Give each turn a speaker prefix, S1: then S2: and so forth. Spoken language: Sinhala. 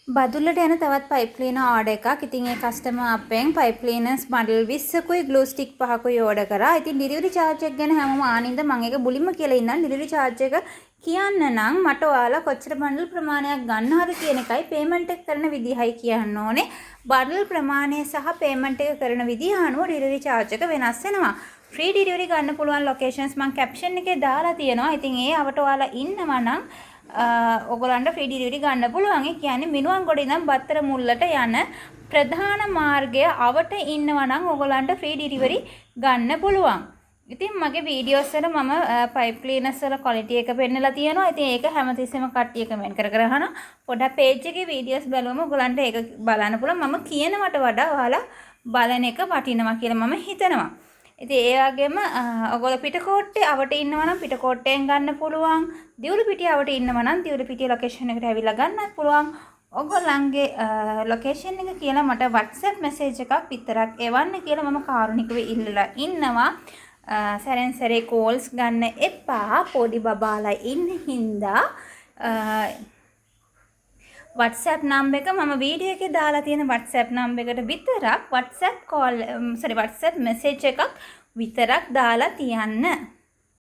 S1: බදුල්ලට යන තවත් පයිප් ක්ලීනර් ඕඩර් එකක්. ඉතින් ඒ කස්ටමර් අපෙන් පයිප් ක්ලීනර්ස් බන්ඩල් 20කුයි ග්ලූ ස්ටික් 5කුයි ඕඩර් කරා. ඉතින් ඩෙලිවරි චාර්ජ් එක ගැන හැමෝම අහන හින්දා මම ඒක මුලින්ම කියලා ඉන්නම්. ඩෙලිවරි චාර්ජ් එක කියන්න නම් මට ඔයාලා කොච්චර බන්ඩල් ප්‍රමාණයක් ගන්නවද කියන එකයි පේමන්ට් එක කරන විදිහයි කියන්න ඕනේ. බන්ඩල් ප්‍රමාණය සහ පේමන්ට් එක කරන විදිහ අනුව ඩෙලිවරි චාර්ජ් එක වෙනස් වෙනවා. ෆ්‍රී ඩෙලිවරි ගන්න පුළුවන් ලොකේෂන්ස් මං කැප්ෂන් එකේ දාලා තියෙනවා. ඉතින් ඒ අවට ඔයාලා ඉන්නවා නම් ඔයගොල්ලන්ට ෆ්‍රී ඩෙලිවරි ගන්න පුළුවන්. ඒ කියන්නේ මිනුවන්ගොඩ ඉඳන් බත්තර මුල්ලට යන ප්‍රධාන මාර්ගය අවට ඉන්නවා නම් ඔයගොල්ලන්ට ෆ්‍රී ඩෙලිවරි ගන්න පුළුවන්. ඉතින් මගේ වීඩියෝස් වල මම පයිප් ක්ලීනර්ස් වල ක්වොලිටි එක පෙන්නලා තියෙනවා. ඉතින් ඒක හැමතිස්සෙම කට්ටිය කමෙන්ට් කර කර අහනවා. පොඩ්ඩක් පේජ් එකේ වීඩියෝස් බැලුවම ඔයගොල්ලන්ට ඒක බලන්න පුළුවන්. මම කියනවට වඩා ඔයාලා බලන එක වටිනවා කියලා මම හිතනවා. ඉතින් ඒ වගේම ඔයගොල්ලෝ පිටකෝට්ටේ අවට ඉන්නවා නම් පිටකෝට්ටෙන් ගන්න පුළුවන්. දිවුලුපිටිය අවට ඉන්නවා නම් දිවුලුපිටිය ලොකේෂන් එකට ඇවිල්ලා ගන්නත් පුළුවන්. ඔයගොල්ලන්ගේ ලොකේෂන් එක කියලා මට WhatsApp message එකක් විතරක් එවන්න කියලා මම කාරුණිකව ඉල්ලලා ඉන්නවා. සැරෙන් සැරේ කෝල්ස් ගන්න එපා. පොඩි බබාලා ඉන්න හින්දා WhatsApp number එක, මම වීඩියෝ එකේ දාලා තියෙන WhatsApp number එකට විතරක් WhatsApp call, sorry, WhatsApp message එකක් විතරක් දාලා තියන්න.